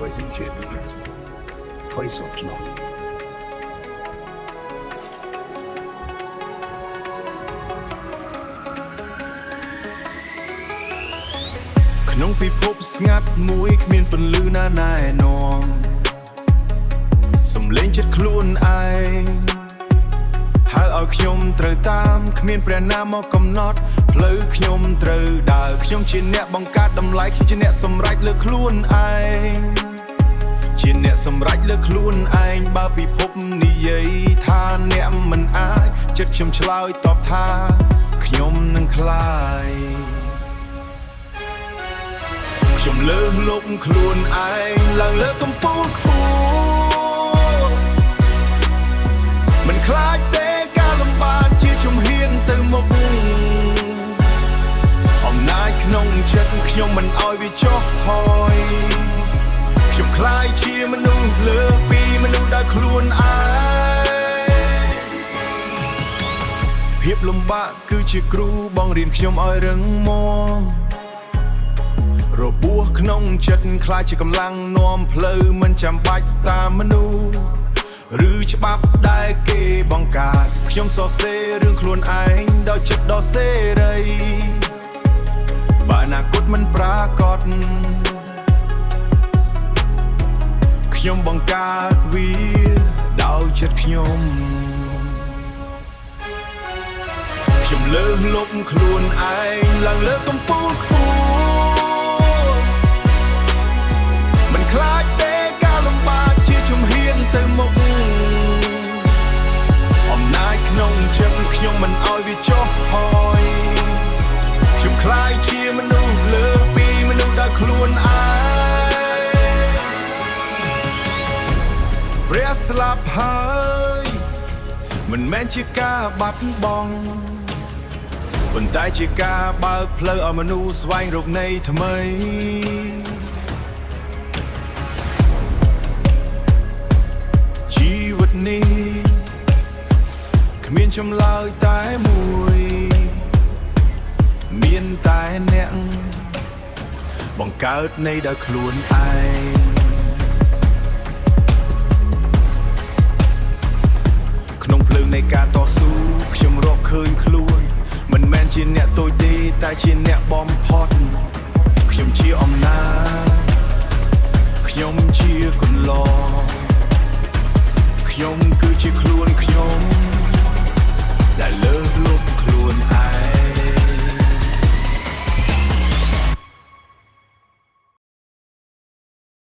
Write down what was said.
20ថ្មីសពស្នង ក្នុងពិភពស្ងាត់មួយគ្មានពន្លឺណាណែនាំសំលេងចិត្តខ្លួនឯងហៅឲ្យខ្ញុំត្រូវតាមគ្មានព្រះណាមកកំណត់ផ្លូវខ្ញុំត្រូវដើរខ្ញុំជាអ្នកបង្កើតតម្លៃខ្ញុំជាអ្នកសម្រេចលើខ្លួនឯងជាអ្នកសម្រេចលើខ្លួនឯងបើពិភពនិយាយថាអ្នកមិនអាចចិត្តខ្ញុំឆ្លើយតបថាខ្ញុំនឹងខ្លាយ ខ្ញុំលើសលប់ខ្លួនឯងឡើងលើកំពូលខ្ពស់មិនខ្លាចទេការលំបាកជាជំហានទៅមុខអំណាចក្នុងចិត្តខ្ញុំមិនឲ្យវាចុះថយខ្ញុំខ្លាចជាមនុស្សលើពីមនុស្សដោយខ្លួនឯងភាពលំបាកគឺជាគ្រូបងរៀនខ្ញុំឲ្យរឹងមាំ របួសក្នុងចិត្តខ្លាចជាកម្លាំងនាំផ្លូវមិនចាំបាច់តាមមនុស្សឬច្បាប់ដែលគេបង្កើតខ្ញុំសរសេររឿងខ្លួនឯងដោយចិត្តដ៏សេរីបើអនាគតមិនប្រាកដខ្ញុំបង្កើតវាដោយចិត្តខ្ញុំខ្ញុំលើសលប់ខ្លួនឯងឡើងលើកំពូលខ្ពស់ មិនខ្លាចទេការលំបាកជាជំហានទៅមុខអំណាចក្នុងចិត្តខ្ញុំមិនឲ្យវាចុះថយខ្ញុំខ្លាចជាមនុស្សលើពីមនុស្សដោយខ្លួនឯងព្រះស្លាប់ហើយមិនមែនជាការបាត់បង់ប៉ុន្តែជាការបើកផ្លូវឲ្យមនុស្សស្វែងរកនៃថ្មី ជីវិតនេះគ្មានចម្លើយតែមួយមានតែអ្នកបង្កើតនៃដោយខ្លួនឯងក្នុងភ្លើងនៃការតស៊ូខ្ញុំរកឃើញខ្លួនមិនមែនជាអ្នកតូចទេតែជាអ្នកបំផុតខ្ញុំជាអំណា